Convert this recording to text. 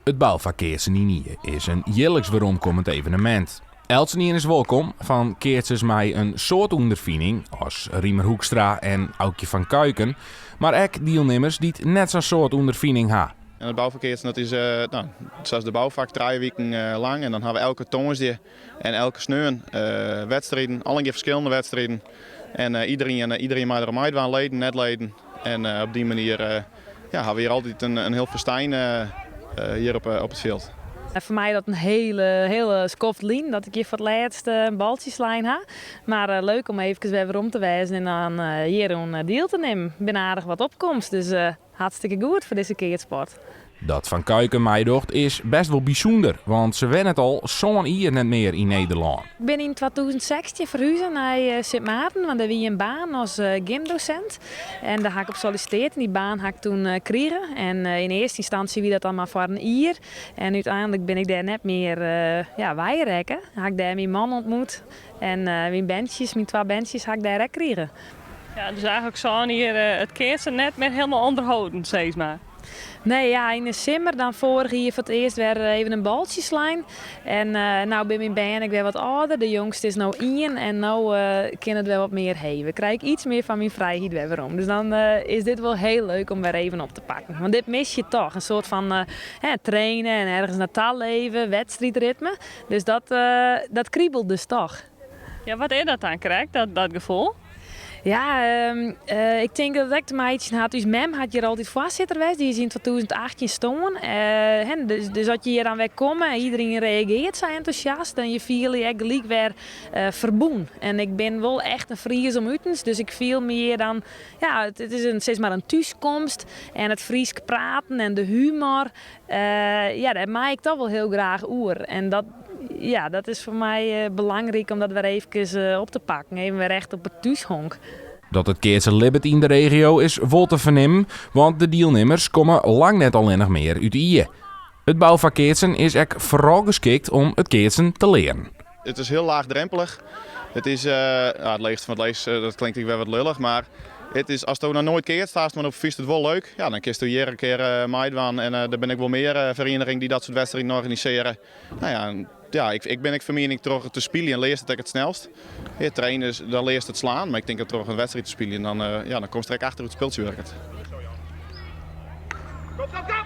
It boufakkeatsen yn Ie is in jierliks weromkommend evenemint. Eltsenien is wolkom, fan keatsers mei in soad ûnderfining as Riemer Hoekstra en Aukje van Kuiken, mar ek dielnimmers dy't net sa'n soad ûnderfining ha. En it boufakkeatsen dat is no, sa as de boufak trije wiken lang en dan ha we elke tongersdei en elke sneon wedstriden, allegear ferskillende wedstriden. En iderien, iderien mei der oan meidwaan, leden, net-leden. En op dy manier ja, ha we hjir altyd in hiel festijn hjir op it fjild. Foar my dat in hiele, hiele skoft lyn dat ik hjir foar it lêst in baltsje slein ha. Mar leuk om eefkes wer werom te wêzen en dan hjir oan diel te nimmen. Bin aardich wat opkomst, dus hartstikke goed foar dizze keatssport. Dat Van Kuiken meidocht is best wol bysûnder, want se wennet al sân jier net mear yn Nederlân. Ik bin yn 2016 ferhuze nei Sint Maarten, want dêr wie in baan as gymdosint. En dêr ha ik op sollisiteard en dy baan ha ik toen krige. En yn earste ynstânsje wie dat dan mar foar in jier. En úteinlik bin ik dêr net mear ja, weirekke. Ha ik dêr myn man ontmoet en myn berntsjes, myn twa berntsjes ha ik dêr ek krige. Ja, dus eigenlik sân jier it keatsen net mear hielendal ûnderholden, sis mar. Nee, ja, yn de simmer dan foarich jier foar it earst wer even in baltsje slein. En no binne myn bern ek wer wat âlder. De jongste is no ien en no kin it wer wat mear heve. Krij ik iets mear fan myn frijheid wer werom. Dus dan is dit wol hiel leuk om wer even op te pakken. Want dit mis je toch. In soart fan trainen en ergens nei ta leve, wedstriidritme. Dus dat, dat kriebelt dus toch. Ja, wat is dat dan krekt, dat, dat gefoel? Ja, ik tink dat it ek te meitsjen hat. Us mem hat hjir altyd foarsitter west. Dy is yn 2018 stoarn. Dus, dus as je hjir dan wer komme en iedereen reageart sa entûsjast, dan je fiele je ek gelyk wer ferbûn. En ik bin wol echt in Fries om utens, dus ik fiel my hjir dan, ja, it is in, sis mar in thúskomst. En it Frysk praten en de humor, ja, dêr mei ik toch wol hiel graach oer. En dat, ja, dat is foar my belangryk om dat wer eefkes op te pakken. Even wer echt op it thúshonk. Dat it keatsen libbet yn de regio is wol te fernimmen, want de dielnimmers komme lang net allinnich mear út Ie. It boufakkeatsen is ek foaral geskikt om it keatsen te learen. It is hiel laachdrompelich. It is, ja, it leechste fan it leechst, dat klinkt ek wer wat lullich, mar it is, asto noch noait keatst hast, mar do fynst it wol leuk, ja, dan kinsto hjir in kear meidwaan. En der binne ek wol mear ferienigingen dy't dat soart wedstriden organisearje. No ja, ja, ik, ik bin ek fan miening troch te spyljen learst it ek it snelst. Ja, trainen, dan learst it slaan, mar ik tink dat troch in wedstriid te spyljen, dan, ja, dan komst der ek achter hoe't it spultsje wurket. Go, go, go!